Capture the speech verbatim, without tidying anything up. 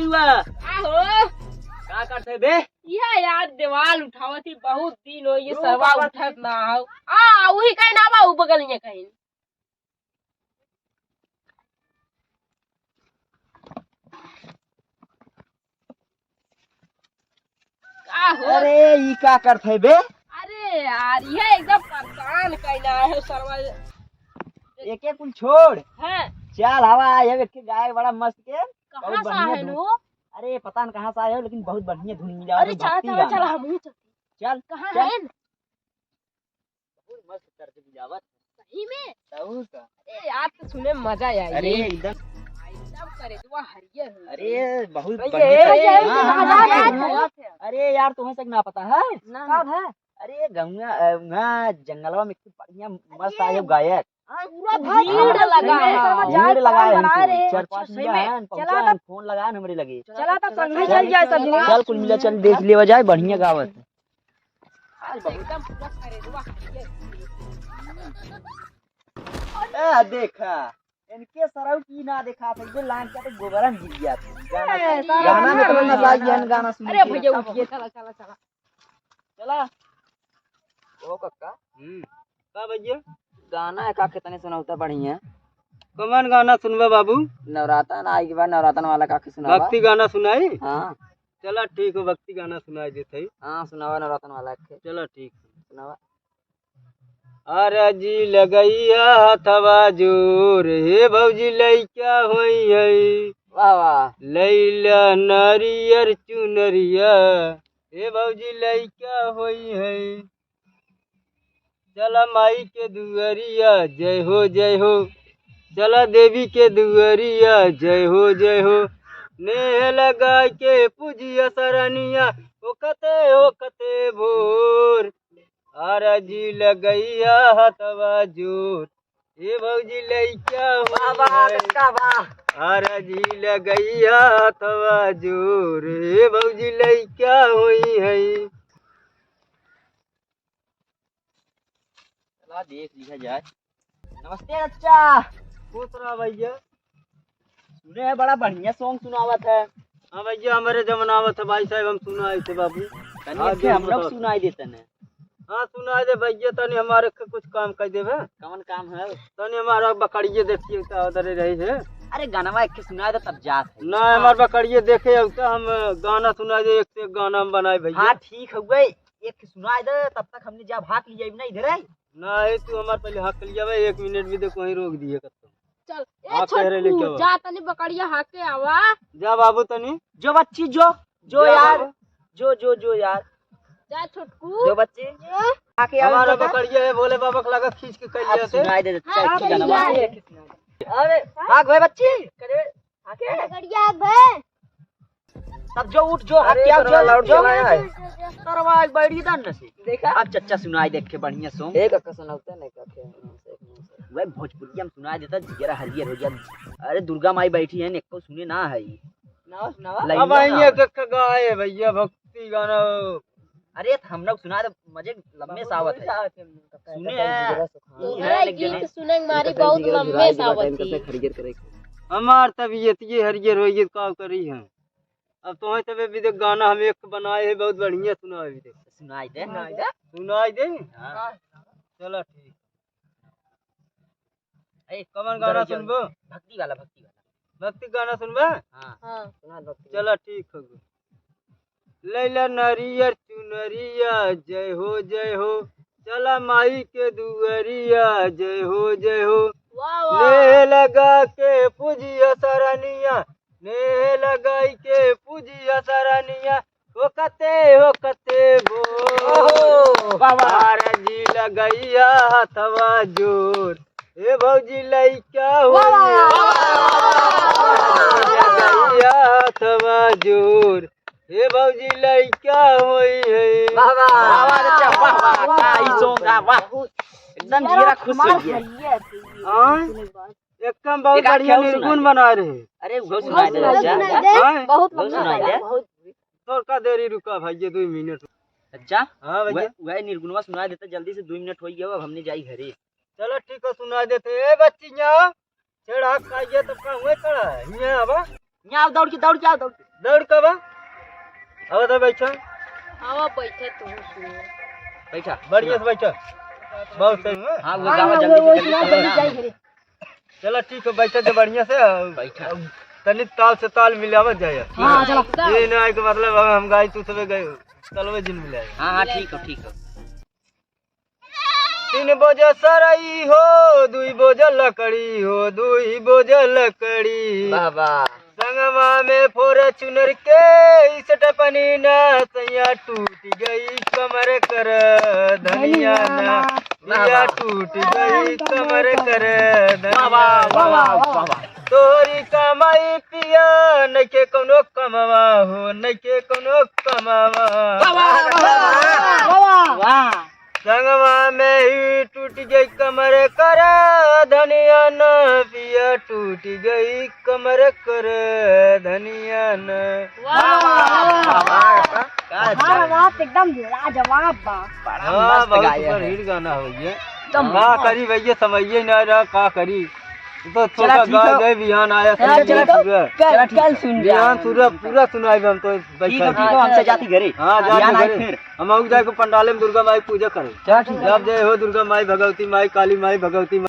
हुआ। आहो। का करते बे? यह यार, देवाल उठावत ही, बहुत दिन हो ये, ओ सरवा बाबा। उठत ना हो। आ, वही कहीं ना बा, उ बगल में कहीं। का हो? अरे, ई का करत है बे? अरे यार, ये एकदम परेशान कइला है सरवा। एके कुल छोड़। हाँ। चल, हवा आए है, एक गाय बड़ा मस्त के। कहाँ बहुत सा बढ़िया है धुन। नो? अरे, पता न कहाँ सा आए हो, लेकिन बहुत बढ़िया धुन मिला अरे, है, चला, भक्ति चला, गाना। चला, हमहू चलती। चल, कहाँ चल। है? बहुत मस्त तर्ज बजावत। सही में? तऊ का? अरे यार, तो सुने में मजा आई। अरे एकदम। एकदम करेजवा हरियर हो अरे गई। बहुत भैया, बढ़िया ए, तर्ज। ए, हाँ, हाँ, हाँ, हाँ, हाँ। अरे यार, तुम्हें तक ना पता है? ना। कौन है? अरे गौवा, अ, वहाँ जंगलवा में एक बढ़िया मस्त आए हो गायक। हाँ, पूरा भीड़ लगा है। भीड़ लगा है बना हमको। रहे। चार पाँच अच्छा, सही मिला में? है, पहुँचा चला है, तब। फोन लगा है हमरे लगे। चला तब संगे चल जाए सब लोग। चल कुल मिला, चल देख लेवा जाए, बढ़िया गावत है। आज एकदम पूरा करेजवा। ए, देखा, इनके सरऊ की ना देखा था, ये लान के तो गोबरन गिर गया था। गाना, ए, गाना में तो ना। नसा गया है, गाना सुन अरे के। भैया, उठिए, चला, चला, चला। चला। ओ कक्का। हम्म। का भैया? गाना है का, कितने सुनावता बढ़िया। कमन गाना सुनबा बाबू? नवरातन आई के बाद नवरातन वाला का के सुनावा। भक्ति गाना सुनाई? हाँ। चला ठीक हो, भक्ति गाना सुनाई देत हई। हाँ, सुनावा नवरातन वाला के। चला ठीक। सुनावा। अरजी लगइया हथवा जोर, हे भौजी लइका होई है। वाह, वाह। लैला नारियर चुनरिया, हे भौजी लइका होई है। चला माई के दुअरिया, जय हो, जय हो। चला देवी के दुअरिया, जय हो, जय हो। नेह लगा के पूजिया सरनिया, होखते, होखते भोर। अरजी लगइया हथवा जोर, ए भौजी लइका होई वाह, वाह, है। कक्का, वाह। अरजी लगइया हथवा जोर, ए भौजी लइका होई है। चला देख लिया जाए। नमस्ते चच्चा। खुश रहा भैया। सुने है बड़ा बढ़िया song सुनावत है। हाँ भैया, हमरे जमना आवत है भाई साहब, हम सुनाई थे बाबू। तनी हाँ, एक हम लोग सुनाई देते हैं। हाँ, सुनाई दे भैया, तनी हमारे के कुछ काम कर देबे। कौन काम है? तनी हमारा बकरिए देखिए, उधर रही है। अरे गाना एक के सुनाई दे तब जात है। ना, हाँ। हमार बकरिए देखे, अब तो हम गाना सुनाई दे, एक से एक गाना हम बनाए भैया। हाँ, ठीक है, एक सुनाई दे, तब तक हमने जा भाग लिया ना इधर है। ना, ए, तू हमार पहले हक लिया बे, एक मिनट भी देखो, वहीं रोक दिए कत्तो। चल, ए हाँ, कह रहे छोटकू, लेके आवा। जा तनी बकरिया हक के आवा। जा बाबू तनी। जो बच्ची, जो, जो जा यार, बाबू। जो, जो, जो यार। जा छोटकू। जो बच्ची, जो। हक के आवा हमारा तो। बकरिया है, भोले बाबा के लगा खींच के कह अब लिया थे। सुनाई दे, हाँ, चल, चल, चल, चल। अरे, भाग भाई बच्ची। करे, आके? बढ़िया है भाई। तब जो उठ, जो अरे, हत्या, तोरा जो, लाउड जो। चलाया है। तोरवा एक बैठी दान न से। देखा? अब चच्चा सुनाई देख के बढ़िया song। एक अक्का सुनावते नहीं का के। वह भोजपुरिया में सुनाई देता, जिगरा हरियर हो गया। अरे दुर्गा माई बैठी है, एको सुने ना है। सुनावा, सुनावा। लाइन अब ना आएंगे आवे। एक एक गाए भैया, भक्ति गाना। अरे, त हम लोग सुना दे, मजे लम्बे से आवत है। सुने हैं। तो ई है, है, लेकिन गीत सुने के मारी बहुत लम्बे से आवत है। हमार तबीयत ये हरियर हो गई, का करी हम? अब तो है तबे भी देख, गाना हम एक बनाए हैं, बहुत बढ़िया सुनाए भी देख। सुनाई दे। सुनाई दे। सुनाई दे? हाँ। चला ठीक। ए, कौन गाना सुनबो? भक्ति वाला, भक्ति वाला। भक्ति गाना सुनबा? हाँ। हाँ। सुना भक्ति। चला ठीक हो गो। लैला नारियर चुनरिया, जय हो, जय हो। चला माई के दुअरिया, जय हो, जय हो। वाह, वाह। नेह लगा के पूजिया सरनिया, नेह लगाई के पूजिया सरनिया, होखते, होखते भोर। ओहो, वाह, वाह। अरजी लगइया हथवा जोर, ए भौजी लइका होई है। वाह, वाह। लगइया हथवा जोर, ए भौजी लइका होई है। वाह, वाह। वाह, वाह, अच्छा, वाह, वाह, वाह, का ई song का, वाह। एकदम जिगरा खुश हो गया। हाँ। एकदम बहुत एक आध बढ़िया खेल सुना निर्गुण दे। बना रहे। अरे, वो सुना दे, वो अच्छा। सुना दे। हाँ? बहुत वो लंबा सुना दे। बहुत। थोड़का देरी रुका भाई, ये दो मिनट। अच्छा? हाँ भैया। वह, वह निर्गुणवा सुना देता जल्दी से, दो मिनट हो गया, अब हमने जाई घरे। चलो ठीक है, सुना देते। ए बच्चिया, छेड़ा खाइए तो का हुए खड़ा है? हियाँ आवा। यहाँ आओ, दौड़ के, दौड़ के आओ, दौड़ के। दौड़ के बा? अब तो बैठा। आवा, बैठा तू, सुन। बैठा। बढ़िया से बैठा। बहुत सही है। हाँ, वो हाँ, गावा, हाँ, जल्दी वो, से वो जल्दी सुना, चलो जल्दी ना। जाए घरे। चला, ठीक है, बैठा जा बढ़िया से। बैठा। अब तनी ताल से ताल मिलावत जाए। हाँ, चला। एकदम। ये ना है कि मतलब अब हम गाई, तू सबे गए, तलवे जिन मिलाए। हाँ, हाँ, ठीक हो, ठीक हो। तीन बोझ सरई हो, दुई बोझ लकड़ी हो, दुई बोझ लकड़ी। वाह, वाह। संगमा में फोरचुनर के इस टपनी ना, सैया टूट गई कमर कर धनिया ना। वाह, पिया वाह। टूट गई कमर कर धनिया वाह, वाह, ना। वाह, वाह। तोरी कमाई पिया नइखे कौनो कमावा हो, नइखे कौनो कमावा। वाह, वाह, वाह, वाह। वाह। संगवा में ही टूट गई कमर कर धनिया ना, पिया टूट गई कमर कर धनिया ना। वाह, वाह, वाह, वाह। वाह, वाह। का हर बात एकदम लाजवाब बा। बड़ा हाँ, मस्त बहुत गाया है। सुपरहिट गाना हो गया। एकदम का मस्त। करी भैया, समझिए ना रहा, का करी। तो चला, छोटा ठीक गाय है। गए, बिहान आया, चला, सुन ठीक है। पूरा। कल, चला, ठीक कल है। सुन बिहान जाएंगे। पूरा, पूरा सुनाए हम तो बैठा ठीक है, ठीक है, हमसे जाती घरे। हाँ, जाती बिहान आए घरे। फिर। हम आऊ जाए को पंडाले में दुर्गा माई पूजा करे। चला, ठीक है। जब जय हो दुर्गा माई, भगवती माई, काली माई, भगवती माई।